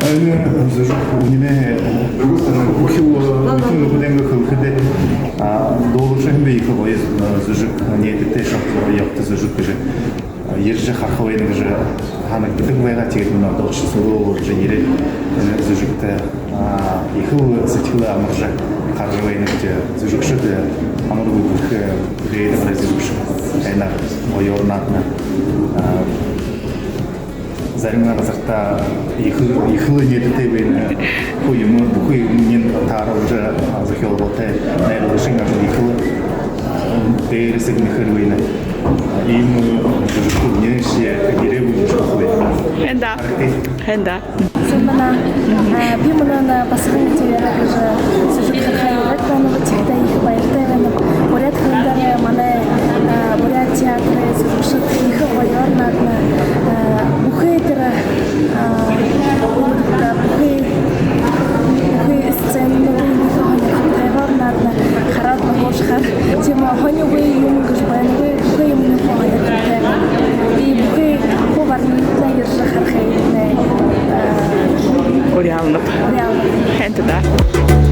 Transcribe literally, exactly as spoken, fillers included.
Энэ зүжэг үнинэй, э, бүхы, э, бүхы нүхэдэйнгээ хэлэхэдэ, а, дуулажа һэм би, ехэ гоё, э, зүжэг, нээдэтэй, шог ябадаг зүжэг гэжэ, э, ерэжэ хараха байна гэжэ һанагдадаг байгаа. Тиигээд мүнөө одоо ошожо, сүрөө болжо ерээд, энэ зүжэгтэ, а, ехэл сэдьхэлээ амаржа хаража байна гэжэ, зүжэгшэд, э, амаргүй бэрхэ, э, дээрэ барай зүжэгшэд. Энээн гоёор наадана. А, зарим газарта ехэ, ехэл нээдэтэй байна. Бүхы юумэ, бүхы юумыень тааруулжа, а, зохёолготой, найруулагшын ажал ехэл, а, дээрэ сэгнэхээр байна. Иимэ зүжэгтэ нээшье ерээ бэлэйбши? Һайн даа. Харагты. Һайн даа. Сайн байна. А, би мүнөө Басаган Дивяна гэжэ зүжэг харахаа ерээд байнаб, тиихэдээ ехэ баяртай байнаб. Буряад хэлэн дээрэ манай, а, буряад театрай зүжэгшэд ехэ гоёор наадана. А, бүхы тэрэ, а, бүхы, бүхы сценэнүүдые ехэ һонирхолтойгоор наадана. Хараад лэ һуужа хаа. Тиимэ һонингүй юумэ гэжэ байнгүй, бүхы юумэниинь һонирхолтой. И бүхы хуу баруун орнуудһаа ерэжэ харахыетнай, а, уряалнаб. Уряалнаб. Һайн даа.